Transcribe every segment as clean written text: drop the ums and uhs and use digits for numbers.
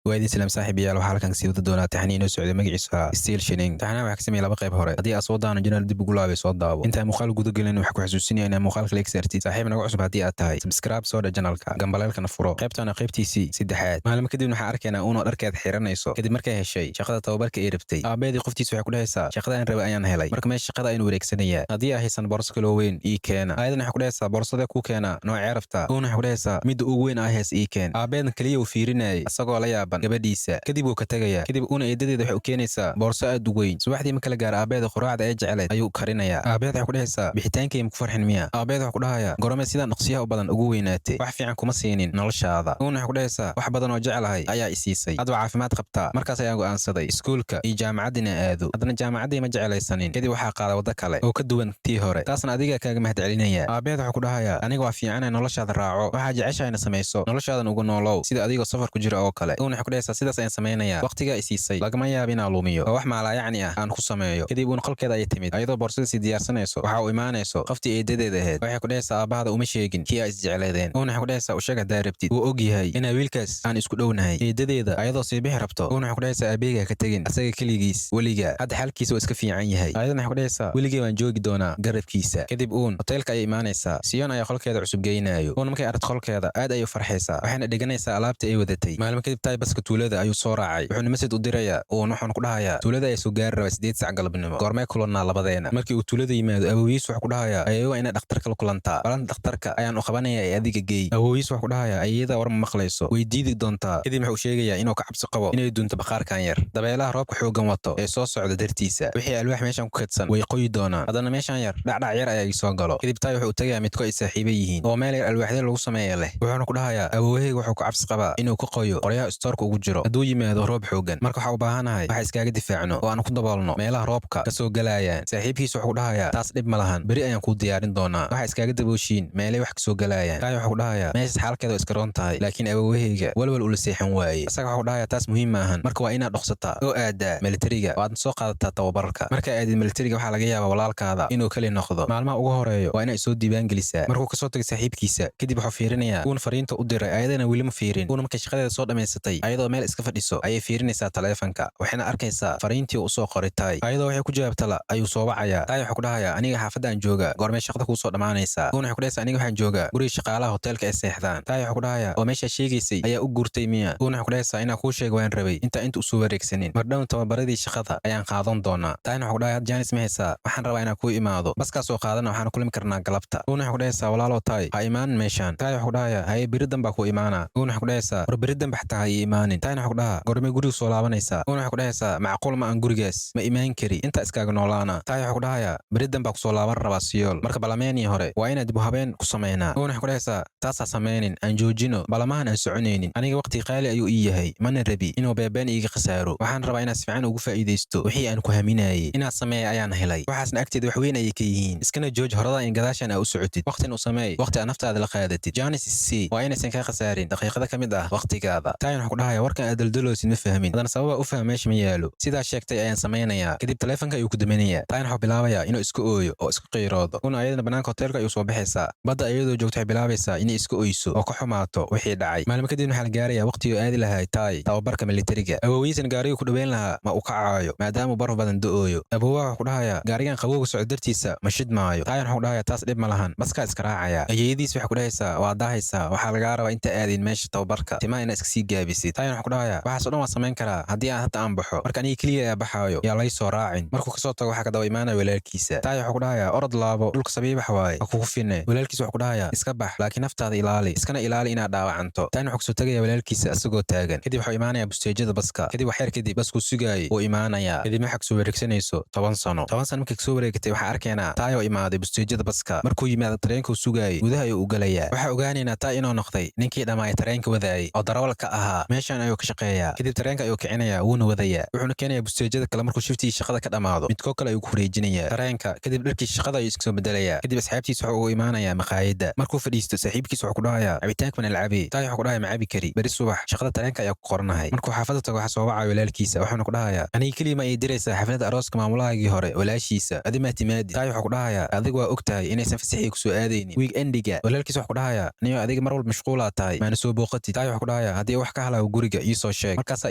Waa idin salaam, saaxiibayaal. Waxaa halkan kasii wada doonaa taxanii inoo socday, magaciisu ahaa Still Shining. Taxanaha waxaa ka sameeyay laba qayb hore. Haddii aad soo daano, channel dib ugu laabay, soo daabo. Intaan muuqaal guda gelin, waxaa ku xasuusinaya inaa muuqaalka like saartid. Saaxiib naga cusub haddii aad tahay, subscribe soo dhe channelka, gambaleelkana furo. Qaybtana qaybtiisii saddexaad. Maalmo kadib waxaan arkaynaa Uunoo dharkeed xiranayso kadib markay heshay shaqada tababarka ay rabtay. Aabeedii qoftiisa waxay ku dhahaysaa, "Shaqada aan rabay ayaan helay, marka meesha shaqada aynu wareegsanayaa. Haddii aa haysan boorso kaloo weyn, ii keena." Ayadan waxay ku dhahaysaa, "Boorsadee kuu keena? Noocee rabtaa?" Uuna waxay ku dhahaysaa, "Midda ugu weyn aa hees ii keen." Aabeedna keliya uu fiirinayay asagoo la yaaban gabadhiisa. Kadib wuu ka tegayaa. Kadib Uuna eedadeeda waxay u keenaysaa boorso aad u weyn. Subaxdii marka la gaaro, aabeeda quraacda ee jecleed ayuu karinayaa. Aabeed waxay ku dhahaysaa, "Bixitaankay ma ku farxin miya?" Aabeed wuxuu ku dhahayaa, "Gorome sidaan dhaqsiyaha u badan ugu weynaatay? Wax fiican kuma siinin noloshaada." Uuna waxay ku dhahaysaa, "Wax badan oo jeclahay ayaa i siisay. Hadba caafimaad qabtaa. Markaas ayaan go'aansaday iskuulka iyo jaamacadda inaan aado. Haddana jaamacaddii ma jeclaysanin. Kadib waxaa qaada waddo kale oo ka duwan tii hore. Taasna adiga kaaga mahadcelinaya." Aabeed wuxuu ku dhahayaa, "Aniga waa fiicana, noloshaada raaco, waxaa jeceshahayna samayso, noloshaadan ugu noolow sida adigoo safar ku jira oo kale." Uuna waxay ku dhahaysaa, "Sidaas ayaan samaynayaa. Waqtigaa i siisay lagama yaabo inaan lumiyo oo wax maalaayacni ah aan ku sameeyo." Kadib Uuna qolkeeda ayay timid ayadoo boorsada sii diyaarsanayso. Waxa uu imaanayso qoftii eedadeeda ahayd. Waxay ku dhahaysaa, "Aabahada uma sheegin kii aa isjecleedeen." Uuna waxay ku dhahaysaa, "U sheeg haddaa rabtid. Wuu og yahay inaa wiilkaas aan isku dhownahay." Eedadeeda ayadoo sii bixi rabto, Uuna waxay ku dhahaysaa, "Aabeega ka tegin asaga keligiis weliga. Hadda xaalkiisa waa iska fiican yahay." Ayadana waxay ku dhahaysaa, "Weligay waan joogi doonaa garabkiisa." Kadib Uun hoteelka ayay imaanaysaa. Siyoon ayaa qolkeeda cusub geynaayo. Uun markay aragto qolkeeda, aad ayay u farxaysaa, waxayna dhiganaysaa alaabta ay wadatay. Maalmo kadib Taay baska tuulada ayuu soo raacay. Wuxuuna message u dirayaa Uun, wuxuuna ku dhahayaa, "Tuulada ayaa soo gaari rabaa 8 sac galabnimo. Goormee kulannaa labadeena?" Markii uu tuulada yimaado, awoowiis wuxuu ku dhahayaa, "Ayeeyo, waa inaad dhakhtarka la kulantaa. Balanta dhakhtarka ayaan u qabanayaa ee adiga geey." Awoowiis wuxuu ku dhahayaa, "Ayada war ma maqlayso, way diidi doontaa." Kadib wuxuu sheegayaa inuu ka cabsi qabo inay dunto bakhaarkan yar dabeelaha roobka xooggan wato ee soo socda dartiisa. Wixii alwaax meeshan ku kadsan way qoyi doonaan. Haddana meeshan yar dhacdhac yar ayaa soo galo. Kadib Taay wuxuu u tagayaa midko ay saaxiiba yihiin oo meel yar alwaaxda lagu sameeya leh. Wuxuuna ku dhahayaa, "Awoowahayga wuxuu ku cabsi qabaa inuu ka qoyo qoryaha istoorka ugu jiro hadduu yimaado roob xooggan. Marka waxaa u baahanahay waxa iskaaga difaacno oo aan ku daboolno meelaha roobka ka soo galayaan." Saaxiibkiisa wuxuu ku dhahayaa, "Taas dhib ma lahan, beri ayaan kuu diyaarin doonaa waxa iskaaga dabooshiin meelay wax kasoo galayaan." Taay wuxuu ku dhahayaa, "Meeshas xaalkeeda waa iska roon tahay, laakiin awoowahayga walwal ula seexan waaye." Isaga wuxuu ku dhahayaa, "Taas muhiim ma ahan. Marka waa inaad dhoqsataa oo aadaa militariga oo aad soo qaadataa tababarka. Marka aadid militariga, waxaa laga yaabaa walaalkaada inuu keli noqdo maalmaha ugu horeeyo. Waa inaad soo diiwaan gelisaa." Markuu kasoo tagay saaxiibkiisa kadib, wuxuu fiirinayaa Uuna fariinta u diray, ayadana weli ma fiirin. Uuna markay shaqadeeda soo dhammaysatay, ayadoo meel iska fadhiso ayay fiirinaysaa taleefanka, waxayna arkaysaa fariintii uu usoo qoray Taay. Ayadoo waxay ku jawaabtala ayuu soo wacayaa. Taay wuxuu ku dhahayaa, "Aniga xaafadaan jooga. Goormee shaqada kuu soo dhammaanaysaa?" Uuna waxay ku dhahaysaa, "Aniga waxaan joogaa guriga shaqaalaha hoteelka ay seexdaan." Taay wuxuu ku dhahayaa, "Oo meeshaa sheegaysay ayaa u guurtay miya?" Uuna waxay ku dhahaysaa, "Inaa kuu sheego waan rabay intaa inta usoo wareegsanin. Mardhown tababaradii shaqada ayaan qaadan doonaa." Taayna wuxuu ku dhahayaa, "Had chance ma haysaa? Waxaan rabaa inaan kuu imaado. Baskaasoo qaadana, waxaan kulmi karnaa galabta." Uuna waxay ku dhahaysaa, "Walaalow Taay, ha imaanin meeshaan." Taay wuxuu ku dhahayaa, "Haye, beri danbaa kuu imaanaa." Uuna waxay ku dhahaysaa, "War beri danba xataa ha ii imaanin." Taayna wuxuu ku dhahaa, "Goormee guriga soo laabanaysaa?" Uuna waxay ku dhahaysaa, "Macquul ma aan gurigaas ma imaan kari, intaa iskaaga noolaana." Taay wuxuu ku dhahayaa, "Beri danbaa kusoo laaban rabaa Siyool. Marka balameenii hore waa inaan dib u habeen ku samaynaa." Uuna waxay ku dhahaysaa, "Taasaa samaynin, aan joojino balamahan aan soconaynin. Aniga waqti qaali ayuu ii yahay, mana rabi inuu beebeen iiga khasaaro. Waxaan rabaa inaad si fiican ugu faa'iidaysto wixii aan ku haminayay inaad sameeya ayaan helay. Waxaasna agteeda wax weyn ayay ka yihiin. Iskana jooji horada in gadaashan aa u socotid. Waqtin u sameey, waqti aad naftaada la qaadatid. Chance c waa inaysan kaa khasaarin daqiiqada ka mid ah waqtigaada." Taayan wuxuu ku dhahaya, "Warkan aad daldaloosid ma fahmin. Haddana sababa u faham meesha ma yaalo. Sidaa sheegtay ayaan samaynayaa." Kadib taleefanka ayuu ku daminayaa. Taayan wuxuu bilaabayaa inuu iska ooyo oo iska qiiroodo. Una ayadana banaanka hoteelka ayuu soo baxaysaa. Badda ayadoo joogto waxay bilaabaysaa inay iska oyso oo ka xumaato wixii dhacay. Maalmo kadib waxaa la gaarayaa waqtigii aadi lahay Taay tababarka militariga. Awoowihiisana gaariga ku dhoweyn lahaa ma uu kacaayo maadaama baraf badan da'ooyo. Awoowaha wuxuu ku dhahayaa, "Gaarigan qabowga socdo dartiisa ma shid maayo." Taayan wuxuu ku dhahayaa, "Taas dhib ma lahan, baskaa iska raacaya." Ayeeyadiis waxay ku dhahaysaa, "Waa daahaysaa. Waxaa lagaa rabaa inta aadin meesha tababarka timaha inaa iska sii gaabisid." Taayan wuxuu ku dhahayaa, "Waxaas oo dhan waa samayn karaa haddii aan hadda aan baxo. Marka aniga keliya ayaa baxaayo, yaa lay soo raacin." Markuu kasoo tago, waxaa ka daba imaanaya walaalkiisa. Taay wuxuu ku dhahayaa, "Orod laabo, dhulka sabiibax waaye, ha kugu finne." Walaalkiisa wuxuu ku dhahayaa, "Iska bax, laakiin naftaada ilaali, iskana ilaali inaad dhaawacanto." Taayna wuxuu kasoo tagayaa walaalkiisa asagoo taagan. Kadib wuxuu imaanayaa busteejada baska. Kadib wax yar kadib baskuu sugaayay wuu imaanayaa. Kadib waxaa kasoo wareegsanayso 10 sano. 10 sano markay kasoo wareegatay, waxaa arkaynaa Taayoo imaaday busteejada baska. Markuu yimaado, tareenkuu sugaayay gudaha ayuu u galayaa. Waxaa ogaanaynaa Taay inuu noqday ninkii dhammaay tareenka wadaayay oo darawalka ahaa. Meeshan ayuu ka shaqeeyaa. Kadib tareenka ayuu kicinayaa, wuuna wadayaa, wuxuuna keenayaa busteejada kale. Markuu shiftigii shaqada ka dhammaado, midkoo kale ayuu ku wareejinayaa tareenka. Kadib dharkii shaqada ayuu iska soo bedelayaa. Kadib asxaabtiisa wuxuu ugu imaanayaa maqaayadda. Markuu fadhiisto, saaxiibkiisa wuxuu ku dhahayaa, "Cabitaanka mana la cabi?" Taay wuxuu ku dhahaya, "Ma cabi kari, beri subax shaqada tareenka ayaa ku qoranahay." Markuu xaafadda tago, waxaa soo wacayo walaalkiisa, wuxuuna ku dhahayaa, "Aniga keliya ma ii diraysaa xafladda arooska maamulahaagii hore walaashiisa? Adi maa timaadi?" Taay wuxuu ku dhahayaa, "Adiga waa og tahay inaysan fasaxii kusoo aadaynin weekendiga." Walaalkiisa wuxuu ku dhahayaa, "Niyo, adiga mar walba mashquulaa tahay, maana soo booqatid." Taay wuxuu ku dhahayaa, "Haddii wax ka halaawo Guriga ii soo sheeg, markaasaa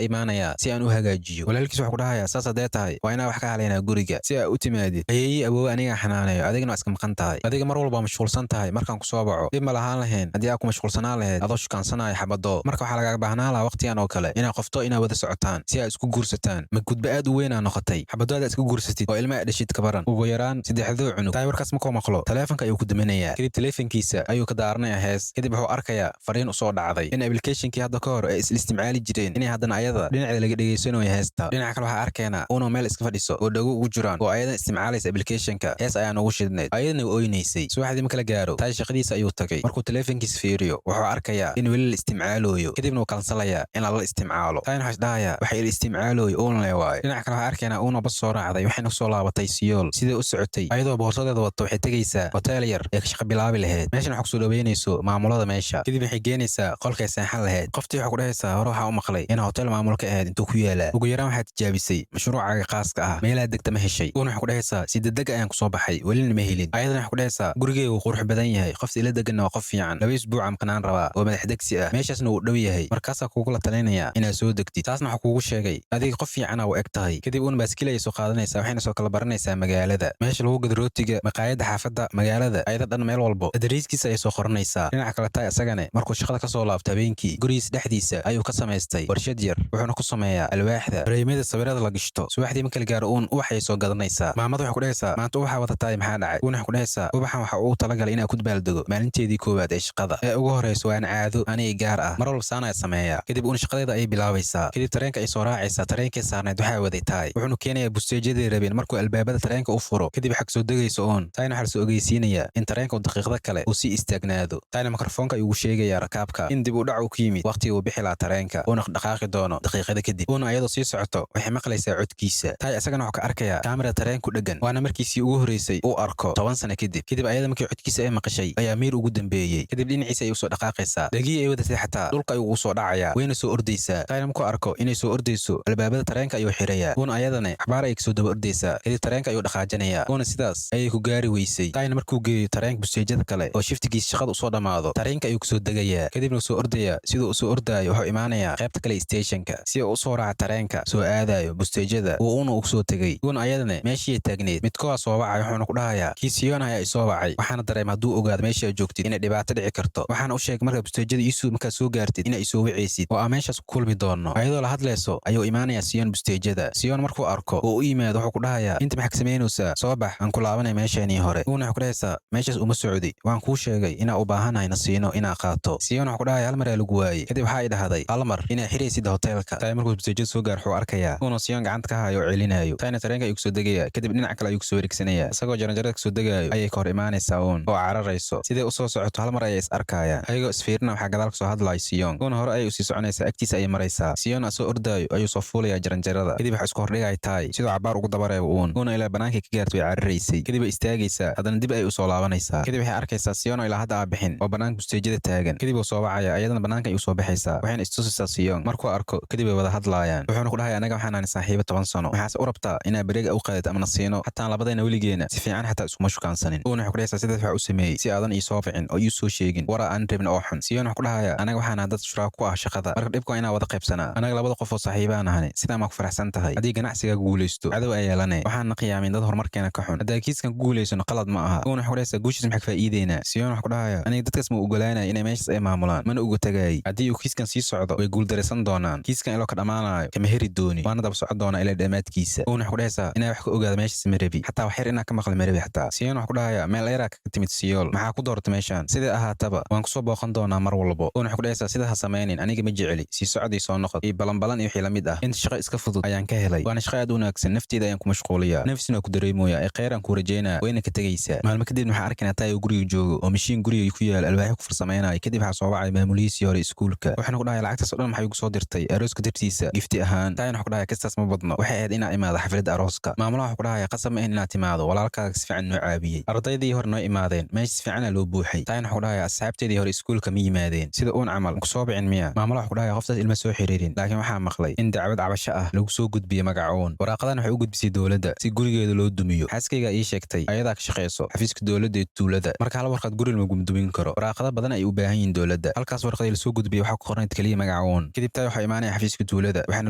imaanayaa si aan u hagaajiyo. Walaalkiis wuxuu ku dhahayaa, saas haddee tahay waa inaa wax ka halaynaa guriga si aa u timaadid. Ayeeyii awoowe anigaa xanaaneeyo, adigana waa iska maqan tahay. Adiga mar walba mashquulsan tahay. Markaan ku soo baco dhib ma lahaan lahayn haddii aa ku mashquulsanaan lahayd adoo shukaansanaya xabadoo. Marka waxaa lagaaga baahnaan lahaa waqtigan oo kale inaa qofto inaa wada socotaan si aa isku guursataan. Ma gudba aad u weynaa noqotay. Xabadoo aad iska guursatid oo ilma aad dhashid, kabaran ugu yaraan saddexdoo cunug tahay. Warkaas makoo maqlo, taleefanka ayuu ku daminayaa. Kadib taleefankiisa ayuu ka daaranaya hees. Kadib wuxuu arkayaa fariin usoo dhacday in applicationkii hadda ka hor ay isla isticmaali jireen inay haddana ayada dhinaceeda laga dhegaysanayo heesta. Dhinaca kale waxaa arkaynaa uunoo meel iska fadhiso oo dhago ugu jiraan oo ayadan isticmaalaysa applicationka. Hees ayaa noogu shidnayd, ayadana oynaysay. Subaxdii ma kala gaaro, Taay shaqadiisa ayuu tagay. Markuu taleefankiisa fiiriyo, wuxuu arkayaa in weli la isticmaalooyo. Kadibna uu kansalayaa in lala isticmaalo. Taayna waxaa isdhahayaa waxa ila isticmaalooyo uun le waayo. Dhinaca kale waxaa arkaynaa uuna bas soo raacday, waxayna kusoo laabatay Siyool. Sidai u socotay ayadoo boorsadeeda wato, waxay tegaysaa hotel yar ee ka shaqa bilaabi lahayd. Meeshan waxaa kusoo dhaweynayso maamulada meesha. Kadib waxay geenaysaa qolkay seexan lahayd. Qoftii waxaa ku dhahaysaa, hore waxaa u maqlay inaa hotel maamul ka ahayd, intuu ku yaalaa? Ugu yaraan waxaad tijaabisay mashruucaaga khaaska ah, meelaha degta ma heshay? Uuna waxay ku dhahaysaa, si degdeg ayaan kusoo baxay, welina ma helin. Ayadana waxay ku dhahaysaa, gurigeyga wuu qurux badan yahay, qofta ila deganna waa qof fiican. 2 isbuuca maqnaan rabaa oo madax degsi ah, meeshaasna wuu dhow yahay. Markaasaa kugula talinayaa inaad soo degtid. Taasna waxaa kuugu sheegay adiga qof fiicana u eg tahay. Kadib uuna baaskiil ayay soo qaadanaysaa, waxayna soo kala baranaysaa magaalada, meesha lagu gado rootiga, maqaayadda xaafadda, magaalada ayada dhan, meel walbo adariiskiisa ayay soo qoranaysaa. Dhinaca kale Taay isagane markuu shaqada ka soo laabto habeenkii, gurigiis dhexdiisa ayuu ka samaystay warshad yar, wuxuuna ku sameeyaa alwaaxda bareymada sawirada la gishto. Subaxdii ma kala gaaro, uun ubax ayay soo gadanaysaa. Maamada waxay ku dhahaysaa, maanta ubaxa wadataay, maxaa dhacay? Uuna waxay ku dhahaysaa, ubaxan waxa uu talagalay inaa ku dabaaldego maalinteedii koowaad ee shaqada ee ugu horeyso. Waan caado aniga gaar ah, mar walba saanaya sameeyaa. Kadib uuna shaqadeeda ayay bilaabaysaa. Kadib tareenka ay soo raacaysaa. Tareenkii saarneed waxaa waday Taay, wuxuuna keenayaa busteejaday rabeen. Markuu albaabada tareenka u furo kadib, xag soo degayso uun. Taayna waxaa lasoo ogeysiinayaa in tareenka uu daqiiqada kale uu sii istaagnaado. Taayna mikrofoonka ayuu ugu sheegayaa rakaabka in dib u dhac uu ku yimid waqtigii uu bixi lahaa tareenka, uuna dhaqaaqi doono daqiiqada kadib. Uuna ayadoo sii socoto waxay maqlaysaa codkiisa. Taay isagana wuxuu ka arkayaa kaamera tareenku dhegan, waana markiisii ugu horreysay uu arko 10 sano kadib. Kadib ayada markii codkiisa ay maqashay ayaa miir ugu dambeeyey. Kadib dhinaciisa ayay usoo dhaqaaqaysaa. Dhegihii ay wadatay xataa dhulka ayuu ugu soo dhacayaa, wayna soo ordaysaa. Taayna markuu arko inay soo ordayso, albaabada tareenka ayuu xirayaa. Uuna ayadana xabaar ayay kasoo daba ordaysaa. Kadib tareenka ayuu dhaqaajinayaa. Uuna sidaas ayay ku gaari weysay. Taayna markuu geeyo tareenka busteejada kale oo shiftigiisa shaqada usoo dhammaado, tareenka ayuu kusoo degayaa. Kadibna soo ordayaa. Siduu usoo ordaayo wuxuu imaanayaa qaybta kale stationka si uu usoo raaca tareenka soo aadayo busteejada uu uuna ugu soo tegey. Uuna ayadana meeshii taagneyd midkoa soo wacay, wuxuuna ku dhahayaa, kii Siyoon ayaa isoo wacay, waxaana dareema hadduu ogaado meesha aad joogtid inay dhibaato dhici karto. Waxaana u sheegay markaa busteejada iisoo markaad soo gaartid inay isoo wacaysid oo aan meeshaas ku kulmi doonno. Ayadoo la hadlayso ayuu imaanayaa Siyoon busteejada. Siyoon markuu arko oo u yimaado, wuxuu ku dhahayaa, inta maxaa ka samaynaysaa? Soo bax, aan ku laabanay meesheenii hore. Uuna wuxuu ku dhahaysaa, meeshaas uma socdi, waan kuu sheegay inaa u baahanahay nasiino inaa qaato. Siyoon wuxuu ku dhahaya, hal mar aa lagu waayey. Kadib waxaa i dhahday hal mar inaa xiraysid hoteelka. Taay markuu busteejada soo gaar, wuxuu arkayaa uuna Siyoon gacanta ka hayo oo celinayo. Taayna tareenka ayuu kusoo degayaa. Kadib dhinaca kale ayuu kusoo wareegsanaya. Isagoo jaranjarada kasoo degaayo ayay ka hor imaanaysaa uun oo cararayso. Sidee usoo socoto hal mar ayay is arkayaan. Ayagoo isfiirina waxaa gadaal kasoo hadlayo Siyoon. Uuna hore ayay usii soconaysaa, agtiisa ayay maraysaa. Siyoon asoo ordaayo ayuu soo fuulayaa jaranjarada. Kadib waxa isku hordhigaya Taay sidoo cabaar ugu dabareebo uun. Uuna ilaa banaankay ka gaarto way cararaysay. Kadib way istaagaysaa, haddana dib ayay usoo laabanaysaa. Kadib waxay arkaysaa Siyoon oo ilaa hadda aa bixin oo banaanka busteejada taagan. Kadib wuu soo wacaya, ayadana banaanka ayuu soo baxaysaa, waxayna istusaysaa Siyoon. Markuu arko kadib way wada hadlaayaan. Wuxuuna ku dhahaya, anaga waxaan ahay saaxiibo 10 sano, maxaase u rabtaa inaa bareega u qaadid ama nasiino? Xataan labadayna weligeena si fiican xataa iskuma shukaansanin. Uuna wuxuu ku dhahaysaa, sidaas waxaa u sameeyey si aadan ii soo ficin oo ii soo sheegin wara aan rabin oo xun. Siyoon wuxuu ku dhahaya, anaga waxaan ahay dad shuraako ku ah shaqada, marka dhibka waa inaa wada qaybsanaa. Anaga labada qof oo saaxiibaan ahani, sidaa maa ku faraxsan tahay? Haddii ganacsiga guulaysto cadow ayaa yeelane, waxaana qiyaamin dad horumarkeena ka xun. Haddaa kiiskan ku guulaysano qalad ma aha. Uuna wuxuu ku dhahaysaa, guushiis maxaa ka faa'iideynaa? Siyoon wuxuu ku dhahaya, aniga dadkaas ma ogolaanaya inay meeshaas ay maamulaan, mana uga tagayay. Haddii uu kiiskan sii socdo way guuldaraysan doonaan. Kiiskan iloo ka dhammaanayo kama heri dooni, waana daba socon doonaa ilaa dhammaadkiisa. Uuna wuxuu ku dhahaysaa, inaa wax ka ogaado meeshaas ma rabi, xataa wax yar inaa ka maqli ma rabi xataa. Siyoon wuxuu ku dhahaya, meel dheeraa kaga timid Siyool, maxaa ku doortay meeshaan? Sidai ahaataba waan kusoo booqan doonaa mar walbo. Uuna wuxuu ku dhahaysaa, sida ha samaynin, aniga ma jeceli sii socodii soo noqod iyo balanbalan iyo wixii la mid ah. Inta shaqo iska fudud ayaan ka helay, waana shaqo aad u wanaagsan. Nafteeda ayaan ku mashquuliyaa, nafsina ku dareemooya ee kheyr aan ku rajaynaa. Wayna ka tegaysaa. Maalmo kadib waxaa arkaynaa Taay oo guriga joogo oo mashiin guriga ku yaal alwaaxyo ku farsameynaya. Kadib waxaa soo wacay maamulihiisii hore iskuulka, waxaana ku dhahay, lacagtaas oo dhan maxay igu soo dirtay arooska dartiisa gifti ahaan? Taayna wuxuu ku dhahay, kastaas ma badno, waxay ahayd inaa imaado xafladda arooska. Maamulaha wuxuu ku dhahaya, qasab ma ahayn inaad timaado, walaalkaaga si fiican noo caawiyey, ardaydii hore noo imaadeen, meesha si fiicana loo buuxay. Taayna wuxuu ku dhahaya, asxaabteedii hore iskuulka ma yimaadeen? Sida uun camal ku soo bicin miya? Maamulaha wuxuu ku dhahaya, qoftaas ilma soo xiriirin, laakiin waxaa maqlay in dacwad cabasho ah lagu soo gudbiyey magacuun. Waraaqadan waxay u gudbisay dowladda si gurigeeda loo dumiyo. Xaaskayga ii sheegtay, ayadaa ka shaqayso xafiiska dowladda ee tuulada. Marka hal warqad guri lama gumdumin karo, waraaqado badan ay u baahan yihiin dowladda. Halkaas warqadii lasoo gudbiyey waxaa ku qornayd keliya magaca. Magaca Uun. Kadib Taay waxaa imaanaya xafiiska tuulada, waxaana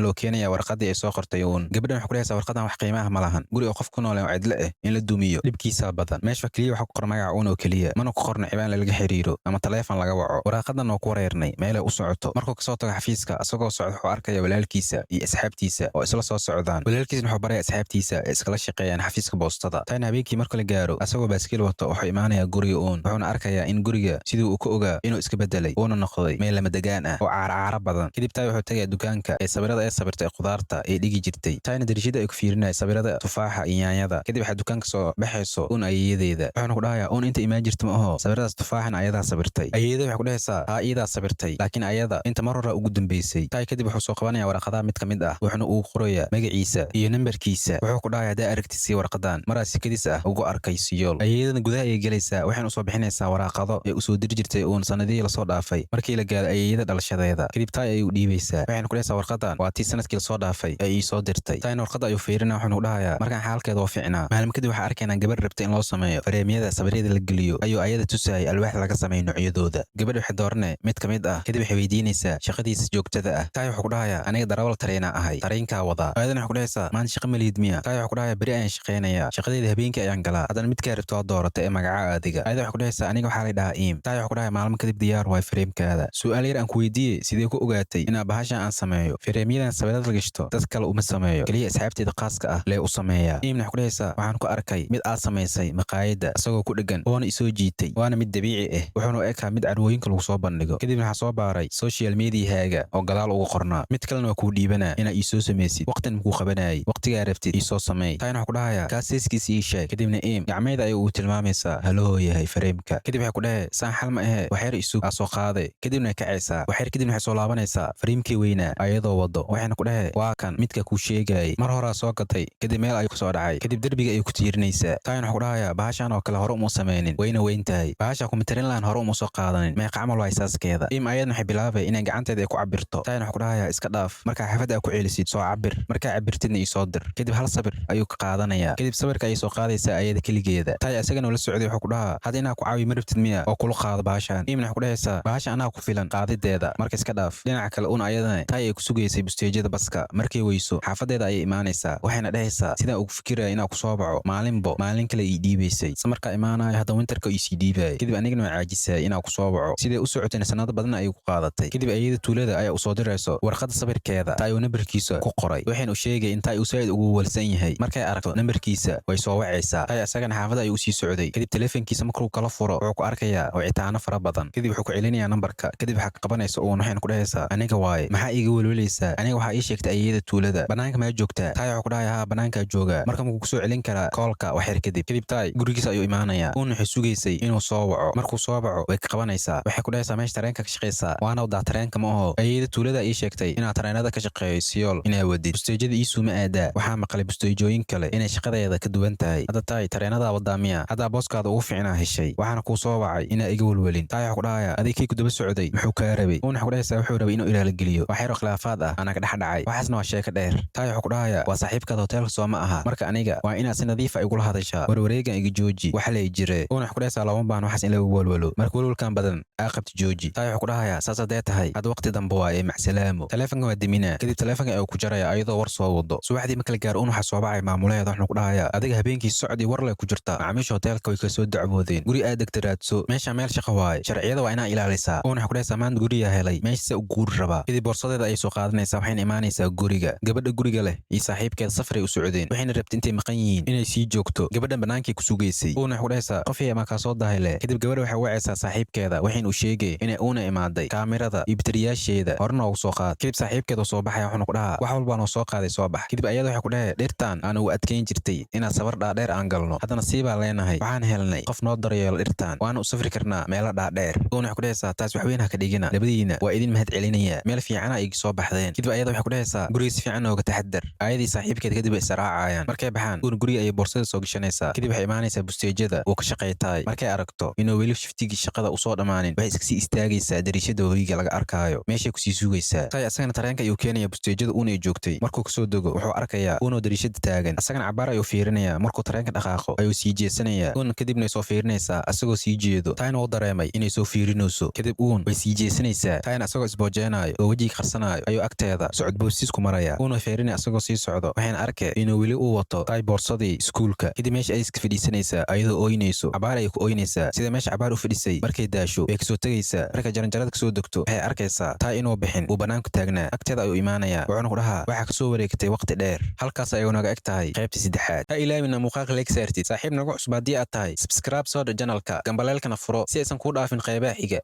loo keenayaa warqadii ay soo qortay Uun. Gabadhan waxay ku dhahaysaa, warqadan wax qiimaha ma lahan. Guri oo qof ku nool oo cidlo ah in la dumiyo dhibkiisaa badan. Meesha keliya waxaa ku qoran magaca Uun oo keliya, mana ku qorno ciwaan lalaga xiriiro ama taleefon laga waco. Waraaqadan oo ku wareernay meelay u socoto. Markuu kasoo tago xafiiska, asagoo socda wuxuu arkaya walaalkiisa iyo asxaabtiisa oo isla soo socdaan. Walaalkiisna wuxuu baraya asxaabtiisa ee iskala shaqeeyaan xafiiska boostada. Tayna habeenkii marka la gaaro, asagoo baaskiil wato wuxuu imaanayaa guriga Uun, wuxuuna arkayaa in guriga sidii uu ka ogaa inuu iska bedelay, uuna noqday meel lama degaan ah oo caarcaaro badan. Kadib Tay wuxuu tagaya dukaanka ee sawirada ee sawirtay khudaarta ee dhigi jirtay. Tayna darishada ay ku fiirinaya sawirada tufaaxa iyo yaanyada. Kadib waxaa dukaanka soo baxayso Uun ayeeyadeeda, wuxuuna ku dhahayaa, Uun inta imaan jirta ma aho? Sawiradaas tufaaxan ayadaa sawirtay? Ayeeyada waxay ku dhahaysaa, haa, iyadaa sawirtay, laakiin ayada inta mar hore ugu dambeysay. Tay kadib wuxuu soo qabanaya waraqadaha mid ka mid ah, wuxuuna ugu qorayaa magaciisa iyo nambarkiisa. Wuxuu ku dhahayaa, haddaa aragtid sii warqadan maraa sikadiis ah ugu arkay Siyool. Ayeeyadana gudaha ayay gelaysaa, waxayna usoo bixinaysaa waraaqado ee usoo diri jirtay Uun sanadihii lasoo dhaafay markii la gaaro ayeeyada dhalashadeeda. Kadib Taay ayay u dhiibaysaa, waxayna ku dhahaysaa, warqadan waa tii sanadkii lasoo dhaafay ee ii soo dirtay. Taayna warqadda ayuu fiirinaa, wuxuuna ku dhahayaa, markaan xaalkeeda waa fiicnaa. Maalmo kadib waxaa arkaynaa gabar rabta in loo sameeyo fareemyada sawiryada la geliyo ayuu ayada tusayay alwaax laga sameeyo noocyadooda. Gabadha waxay dooranay mid ka mid ah. Kadib waxay weydiinaysaa shaqadiisa joogtada ah. Taay wuxuu ku dhahayaa, aniga darawal tareena ahay, tareenkaa wadaa. Ayadana waxay ku dhahaysaa, maanta shaqa ma lihid miya? Taay wuxuu ku dhahayaa, beri ayaan shaqaynayaa, shaqadeeda habeenkii ayaan galaa. Haddana midkaa rabto waa doorata ee magaca adiga? Ayada waxay ku dhahaysaa, aniga waxaa la dhahaa Iim. Taay wuxuu ku dhahayaa, maalmo kadib diyaar waay fareemkaada. Su'aal yar aan ku weydiiyey, sidee ku ogaatay inaa bahashan aan sameeyo? Fareemyadan sawirada la gashto dad kale uma sameeyo, keliya asxaabteeda khaaska ah lee u sameeyaa. Iimna waxay ku dhahaysaa, waxaan ku arkay mid aad samaysay maqaayadda isagoo ku dheggan oona isoo jiitay, waana mid dabiici ah, wuxuuna u ekaa mid carwooyinka lagu soo bandhigo. Kadibna waxaa soo baaray social mediahaaga oo gadaal ugu qornaa. Mid kalena waa kuu dhiibanaa inaa ii soo samaysid, waqtin makuu qabanayay, waqtigaa rabtid ii soo sameey. Taayna wuxuu ku dhahayaa, kaa sizekiisa ii sheeg. Kadibna Iim gacmeeda ayay ugu tilmaamaysaa halahoo yahay fareemka. Kadib waxay ku dhahe, saan xal ma ahe, waxyar isug aa soo qaaday. Kadibna way kacaysaa waxyar, kadibna waxay soo laabanaysaa fareemkii weynaa ayadoo wado, waxayna ku dhahe, waa kan midka kuu sheegayay, mar horaa soo gatay, kadib meel ayuu kusoo dhacay. Kadib derbiga ayay ku tiirinaysaa. Taayna wuxuu ku dhahayaa, bahashan oo kale hore uma sameynin, wayna weyn tahay, bahasha kuma tirin lahan, hore uma soo qaadanin, meeqa camal waa sizekeeda? Iim ayadna waxay bilaabay inay gacanteeda ay ku cabirto. Taayna wuxuu ku dhahayaa, iska dhaaf, markaa xaafadda aa ku celisid soo cabir, markaa cabirtidna ii soo dir. Kadib hal sabir ayuu ka qaadanayaa. Kadib sawirka ayay soo qaadaysaa ayada keligeeda. Taay asagana la socday wuxuu ku dhahaa, hadda inaa ku caawiyo ma rabtid miya oo kula qaado bahashan? Iimna waxay ku dhahaysaa, bahasha anaa ku filan qaadideeda, marka iska dhaaf. Dhinaca kale una ayadana Taay ay ku sugaysay busteejada baska. Markay weyso xaafadeeda ayay imaanaysaa, waxayna dhahaysaa, sidaan ugu fikiraya inaa ku soo baco, maalinbo maalin kale ii dhiibaysay, samarkaa imaanayo, hadda winterka iisii dhiibayay, kadib anigana waa caajisayay inaa ku soo baco. Siday u socotayna sanado badan ayay ku qaadatay. Kadib ayada tuulada ayaa usoo dirayso warqadda sawirkeeda Taay uu nambarkiisa ku qoray, waxayna u sheegay in Taay uu saaid ugu walsan yahay. Markay aragto nambarkiisa way soo wacaysaa. Taay asagana xaafadda ayuu usii socday. Kadib taleefankiisa markuu kala furo wuxuu ku arkayaa wicitaano fara badan. Kadib wuxuu ku celinayaa nambarka. Kadib waxaa ka qabanaysa Uun, waxayna ku dhahaysaa, aniga waaye, maxaa iiga welwelaysaa? Aniga waxaa ii sheegtay ayada tuulada, banaanka maa joogtaa? Taay wuxuu ku dhahaya, haa, banaankaa joogaa. Marka makuu kusoo celin karaa callka waxyar kadib? Kadib Taay gurigiisa ayuu imaanayaa. Uun waxay sugaysay inuu soo waco. Markuu soo waco way ka qabanaysaa, waxay ku dhahaysaa, meesha tareenka ka shaqaysaa waana wadaa tareenka ma aho? Ayada tuulada ii sheegtay inaad tareenada ka shaqeeyo Siyool inaa wadid, busteejada iisuu ma aadaa? Waxaa maqlay busteejooyin kale inay shaqadeeda ka duwan tahay. Hadda Taay tareenadaa wadaa miya? Haddaa booskaada ugu fiicnaa heshay, waxaana kuu soo wacay inaa iga welwelin. Taay wuxuu ku dhahayaa, adig kii ku daba socday muxuu kaa rabay? Uun waxay ku dhahaysaa, wuxuu rabay inuu ilaaligeliyo waxyaro khilaafaad ah anaa ka dhex dhacay, waxaasna waa sheeko dheer. Taay wuxuu ku dhahayaa, waa saaxiibkaada hoteelka soo ma aha? Marka aniga waa inaad si nadiifa igula hadashaa, warwareegan iga jooji, waxa lay jire. Uun waxay ku dhahaysaa, looma baahno waxaas in lagu welwelo, marka welwelkan badan aa qabta jooji. Taay wuxuu ku dhahayaa, saas haddee tahay hadda waqti dambe waaye, macsalaamo. Taleefanka waa deminaa. Kadib taleefanka ayuu ku jaraya ayadoo war soo wado. Subaxdii marka la gaaro, Un waxaa soo bacay maamulaheeda, wuxuu ku dhahayaa, adiga habeenkii socdii war lay ku jirtaa, macaamiisha hoteelka way kasoo dacwoodeen, guri aad degta raadso, meesha meel shaqo waaye, sharciyada waa inaa ilaalisaa. Un waxay ku dhahaysaa, maanta guriyaa helay, meesha u guuri rabaa. Kadib boorsadeeda ayay soo qaadanaysaa, waxayna imaanaysaa guriga. Gabadha guriga leh iyo saaxiibkeeda safaray u socdeen, waxayna rabtay intay maqan yihiin inay sii joogto. Gabadhan bannaankay ku sugaysay. Uuna waxay ku dhahaysaa, qof yaa kaa soo dahayle? Kadib gabadha waxay wacaysaa saaxiibkeeda, waxayna u sheegay inay Uuna imaaday, kaamirada iyo bateriyaasheeda hore noogu soo qaad. Kadib saaxiibkeeda oo soo baxaya, wuxuuna ku dhahaa, wax walbaa noo soo qaaday, soo bax. Kadib ayada waxay ku dhahay, dhirtan aan ugu adkayn jirtay inaan safar dhaadheer aan galno, haddana siibaa leenahay, waxaan helnay qof noo daryeelo dhirtan, waana u safri karnaa meelo dhaadheer. Uuna waxay ku dhahaysaa, taas waxweyn ha ka dhigina, labadiina waa idin mahad celinaya, meel fiicana ay soo baxdeen. Kadib ayada waxay ku dhahaysaa, guriga si fiican nooga taxadar. Ayadii saaxiibkeed kadib ay israacayaan. Markay baxaan, Uun guriga ayay boorsada soo gashanaysaa. Kadib waxay imaanaysaa busteejada uu ka shaqaytaay. Markay aragto inuu weli shiftigii shaqada usoo dhammaanin, waxay iska sii istaagaysaa dariishada webiga laga arkaayo, meeshay kusii sugaysaa. Tay asagana tareenka ayuu keenaya busteejada Uun ay joogtay. Markuu kasoo dego wuxuu arkayaa Uunoo dariishada taagan. Asagana cabaar ayuu fiirinayaa. Markuu tareenka dhaqaaqo ayuu sii jeesanayaa. Uun kadibna soo fiirinaysaa asagoo sii jeedo. Tayna uu dareemay inay soo fiirinayso. Kadib Uun way sii jeesanaysaa. Tayna asagoo isboojeenaayo oo wejiga qarsanaayo ayuu agteeda socod boosiis ku maraya, uuna feerinaya asagoo sii socdo. Waxayna arkay inuu weli uu wato Tay boorsadii iskuulka. Kadib meesha ay iska fadhiisanaysaa ayadoo ooynayso. Cabaar ayay ku ooynaysaa. Sida meesha cabaar u fadhisay, markay daasho way kasoo tegaysaa. Markay jaranjarada kasoo degto, waxay arkaysaa Tay inuu bixin, uu bannaanku taagnaa. Agteeda ayuu imaanayaa, wuxuuna ku dhahaa, "Waxaa kasoo wareegtay waqti dheer." Halkaas ayuu naga eg tahay qaybtii saddexaad. Ha ilaawina muuqaalka like saartid. Saaxiib nagu cusub haddii aad tahay, subscribe soo dhe channelka, gambaleelkana furo si aysan kuu dhaafin qaybaha xiga.